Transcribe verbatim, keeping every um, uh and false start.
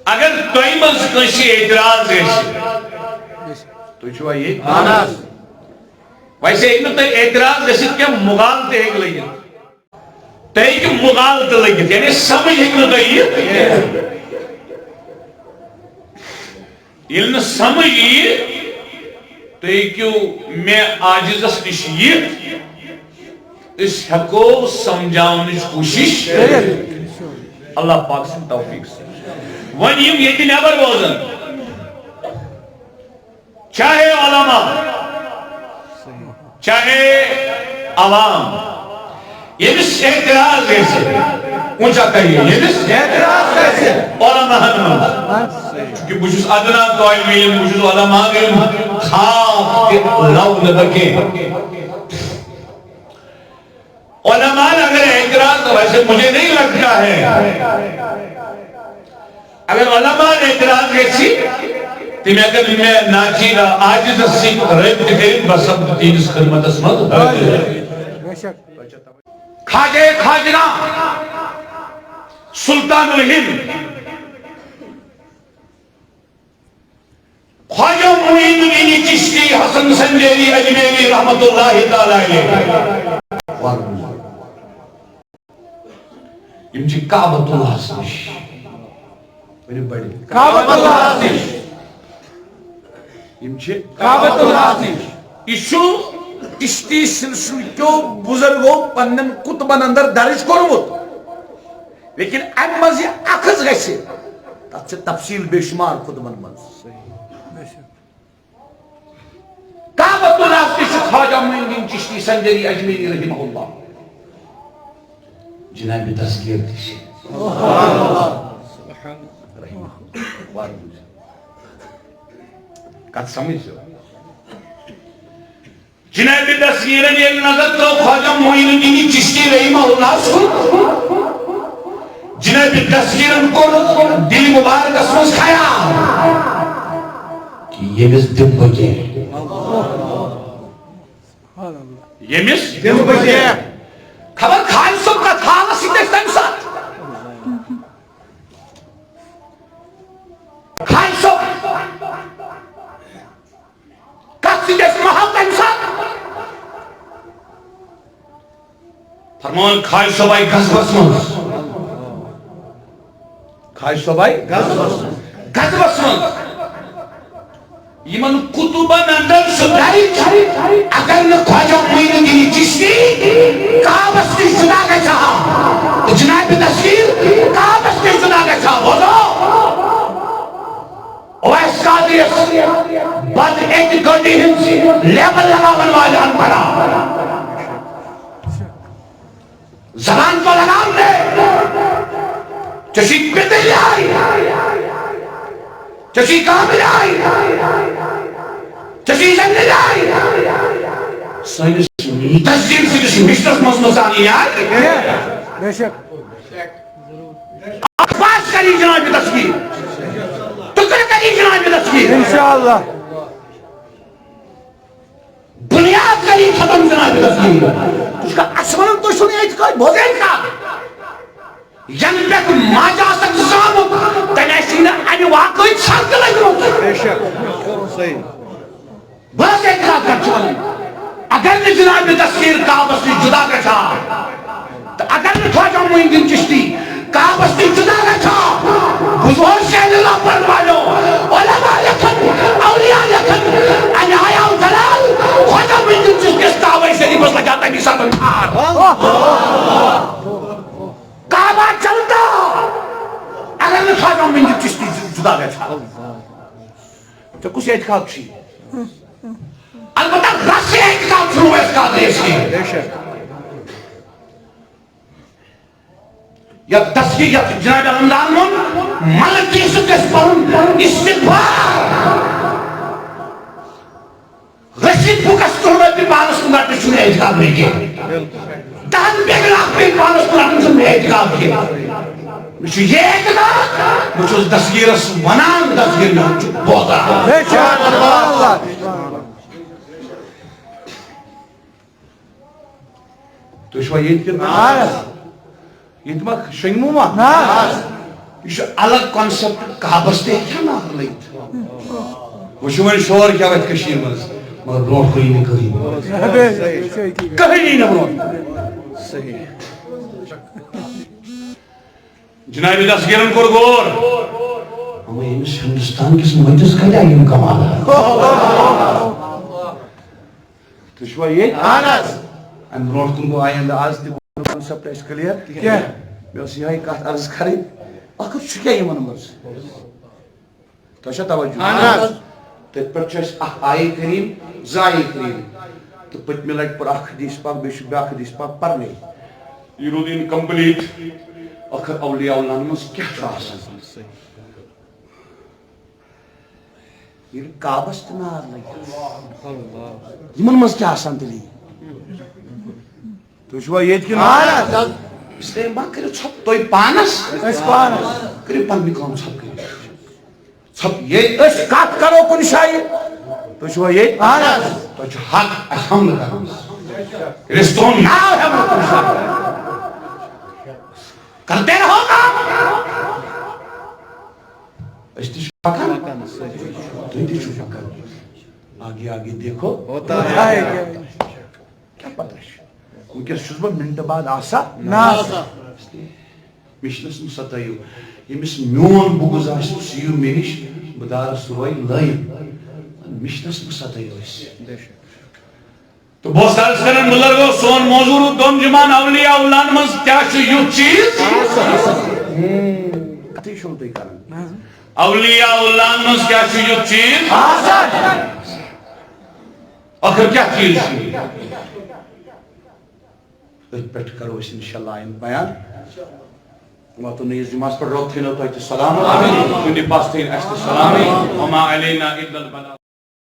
اگر تۄہہِ منٛز کٲنٛسہِ اعتراض گژھِ، تُہۍ چھِوا ییٚتہِ؟ اہن حظ۔ ویسے ہیٚکہِ نہٕ تۄہہِ اعتراض گٔژھِتھ کینٛہہ، مُغال تہِ ہیٚکہِ لٔگِتھ۔ تۄہہِ ہیٚکہِ مُغال تہِ لٔگِتھ، یعنی سمجھ ہیٚکہِ نہٕ تۄہہِ یِتھ کینٛہہ۔ ییٚلہِ نہٕ سمجھ یِیہِ، تُہۍ ہیٚکِو مےٚ عاجزس نِش یِتھ، أسۍ ہٮ۪کو سمجھاونٕچ کوٗشِش کٔرِتھ۔ اللہ پاک سٕنٛدِ توفیٖق سۭتۍ۔ وۄنۍ یِم ییٚتہِ نٮ۪بر روزان، چاہے علماء، چاہے عوام، ییٚمِس اعتراض گژھِ، اونچا کٔرِو، ییٚمِس اعتراض گژھِ علماء ہن منٛز۔ چونکہ بہٕ چھُس ادنا طالب علم، بہٕ چھُس علماء علم خاص تہِ لو نہٕ بہٕ کینٛہہ۔ علماء اگر اعتراض، ویسے مجھے نہیں لگتا ہے، اگر علماء اعتراض گژھِ، تِم ہٮ۪کن مےٚ ناچیز عاجزس سۭتۍ رٲبطہٕ کٔرِتھ، بہٕ سپدٕ تِہنٛدِس خدمتس منٛز حٲضِر۔ خواجہ خاجگاں، سلطان الہند، خواجہ معین الدین چشتی حسن سنجیری اجمیری رحمت اللہ تعالی علیہ۔ یِم چھِ کعبۃ اللہ ہس نِش۔ ؤنِو بڑِ۔ کعبۃ اللہ ہس نِش۔ یِم چھِ کعبۃ اللہ ہس نِش۔ یہِ چھُ چشتی سلسلہٕ کیو بزرگو پننٮ۪ن کتبن اندر درج کوٚرمُت۔ لیکن امہِ منٛز یہِ اکھ حظ گژھِ، تتھ چھِ تفصیل بے شمار کتبن منٛز۔ کعبۃ اللہ تہِ چھُ خواجہ معین الدین چشتی سنجری اجمیری رحمہ اللہ۔ جناب دستگیر تہِ چھِ۔ رحمہ اللہ۔ کتھ سمجھ ژٕ؟ جناب دستگیرن ییٚلہِ نظر ترٲو خواجہ معین الدین چشتی رحمہ اللہ سُنٛد، جناب دستگیرن کوٚر دِلہِ مبارکس منٛز خیال کہِ ییٚمِس دِمہٕ بہٕ کینٛہہ۔ ییٚمِس دِمہٕ بہٕ کینٛہہ۔ خبر خالص صٲب کتھ حالس سۭتۍ ٲسۍ تمہِ ساتہٕ۔ خالص صٲب کتھ سۭتۍ ٲسۍ محل تمہِ ساتہٕ؟ فرمان خواجہ صٲب آیہِ غضبس منٛز۔ خواجہ صٲب آیہِ غضبس منٛز۔ غضبس منٛز۔ یِمن کتبن اندر سُہ درج، اگر نہٕ خواجہ معین الدین چشتی کعبس نِش جدا گژھِ ہا، تہٕ جناب دستگیر کعبس نِش جدا گژھِ ہا۔ بوزو۔ اویس قادریس بد اعتقٲدی ہٕنٛز لیبل لگاون والٮ۪ن پڑا۔ زبان کو لگام دے۔ ژےٚ چھُے پِتٕر یارٕ۔ ژےٚ چھُے کامہِ یارٕ۔ ژےٚ چھُے زنٛگہٕ یارٕ۔ سٲنِس تسجیل سٕنٛدِس مِشنَس منٛز نہٕ زانٕے یارٕ۔ بے شک۔ اخبار کری جناب دستگیر۔ ٹکڑ کری جناب دستگیر۔ انشاءاللہ۔ بنیاد کری ختم جناب دستگیر۔ تُہۍ چھِو اَسہِ وَنان تُہۍ چھِو نہٕ اعتقاد، بوز اعتقاد۔ ینہٕ پٮ۪ٹھ ماجہِ آسکھ زامُت، تَنہٕ آسی نہٕ اَمہِ واقعٕچ سَر تہِ لٔجمٕژ۔ بے شک۔ صحیح۔ بہٕ حظ اعتراض کرٕ چھُ وَنان، اگر نہٕ جناب دستگیر کعبس نِش جدا گژھِ ہا، تہٕ اگر نہٕ خواجہ معین الدین چشتی کعبس نِش جدا گژھِ ہا، بہٕ چھُس حظ شہر اللہ پرن والٮ۪و، علماء لیکھن، اولیاء لیکھن، اَمہِ حیا و جلال خواجہ معین الدین چشتی کِس کعبہ شریفس لگا تَمی ساتہٕ ٹھار۔ کعبہ چلتا، اگر نہٕ خواجہ معین الدین چشتی جدا گژھِ ہا۔ ژےٚ کُس اعتقاد چھُے؟ البتہ رس اعتقاد چھُنہٕ ویسے قادریس کینٛہہ۔ بے شک۔ یتھ دستگیر، یتھ جناب علمدارن ووٚن، ملک کیسُک گژھِ پرُن استغفار۔ رٔسیٖد بُکس تُل رۄپیہِ پانس کُن رٹنہٕ چھُنہٕ اعتقاد مےٚ کینٛہہ۔ دہن بیگن اکھ بیگ پانس کُن رٹنہٕ چھُنہٕ مےٚ اعتقاد کینٛہہ۔ مےٚ چھُ یہِ اعتقاد، بہٕ چھُس دستگیرس ونان، دستگیر مےٚ چھُ بوزان۔ بے شک۔ تُہۍ چھِوا ییٚتہِ کِنہٕ نہ؟ آ۔ ییٚتہِ ما شۄنٛگمو ما؟ نہ۔ یہِ چھُ الگ concept، کعبس تہِ ہیٚکہِ ہا نار لٔگِتھ۔ وٕچھِو وۄنۍ شور کیٛاہ وَتھِ کٔشیٖرِ منٛز، مگر برونٛٹھ کُن یی نہٕ کٕہٕنۍ۔ کٕہٕنۍ یی نہٕ برونٛٹھ۔ صحیح۔ جناب دستگیرن کوٚر غور۔ اما ییٚمِس ہندوستان کِس مٔتِس کَتہِ آیہِ یِم کمال؟ تُہۍ چھِوا ییٚتہِ؟ اہن حظ۔ اَمہِ برونٛٹھ کُن گوٚو آیندٕ، آز تہِ گوٚو concept اَسہِ clear۔ کیٛاہ؟ مےٚ ٲس یِہوٚے کَتھ عرض کَرٕنۍ، ٲخٕر چھُ کیٛاہ یِمن منٛز؟ تۄہہِ چھا توجہ؟ اہن حظ۔ تٔتھۍ پٮ۪ٹھ چھُ اَسہِ اکھ آیہِ کریم، زٕ آیہِ کریم۔ تہٕ پٔتمہِ لٹہِ پوٚر اکھ حدیث پاک، بیٚیہِ چھُ بیٛاکھ حدیث پاک پرنے۔ یہِ روٗد incomplete۔ ٲخٕر اولیاء اللہ ہن منٛز کیٛاہ چھُ آسان؟ ییٚلہِ کعبس تہِ نار لگہِ، یِمن منٛز کیٛاہ آسان تیٚلہِ؟ تُہۍ چھِوا ییٚتہِ کِنہٕ؟ اہن حظ۔ اس لیے ما کٔرِو ژھۄپہٕ تُہۍ پانس۔ أسۍ پانس۔ کٔرِو پننہِ کٲم ژھۄپہٕ کٔرِو۔ ژھۄپہٕ ییٚتہِ۔ أسۍ کتھ کرو کُنہِ جایہِ۔ تُہۍ چھِوا ییٚتہِ؟ اہن حظ۔ تۄہہِ چھُ حق اَسہِ حملہٕ کرنس۔ ییٚلہِ أسۍ تُہُنٛد ناو ہٮ۪مو کُنہِ جایہِ۔ کرتے رہو کام۔ أسۍ تہِ چھِ پکان۔ تُہۍ تہِ چھِو پکان۔ آگے آگے دیکھو۔ ہوتا ہے۔ کیٛاہ پتہ چھُ؟ وٕنکیٚس چھُس بہٕ منٹہٕ بعد آسا؟ نہ آسا۔ مِشنَس مہٕ ستٲیِو۔ ییٚمِس میون بُغض آسہِ، سُہ یِیِو مےٚ نِش، بہٕ دارَس سُہ رویہِ لٲیِتھ۔ مِشنَس مہٕ ستٲیِو أسۍ۔ تہٕ بہٕ اوسُس عرض کران، بُزرگو، سون موضوع روٗد دۄن جُمعن، اولیاء اللہَن منٛز کیٛاہ چھُ یُتھ چیٖز؟ اَتھٕے چھُو تُہۍ کران۔ اولیاء اللہَن منٛز کیٛاہ چھُ یُتھ چیٖز؟ ٲخٕر کیٛاہ چیٖز چھُ یہِ؟ أتھۍ پٮ۪ٹھ کرو أسۍ انشاءاللہ آیِندٕ بیان۔ واتو نٔیِس جمعس پٮ۪ٹھ، رۄب تھٲینو تۄہہِ تہِ سلامت۔ آمین۔ کُنہِ پاس تھٲیِن اَسہِ تہِ سلامت۔ وما علینا الا البلاغ۔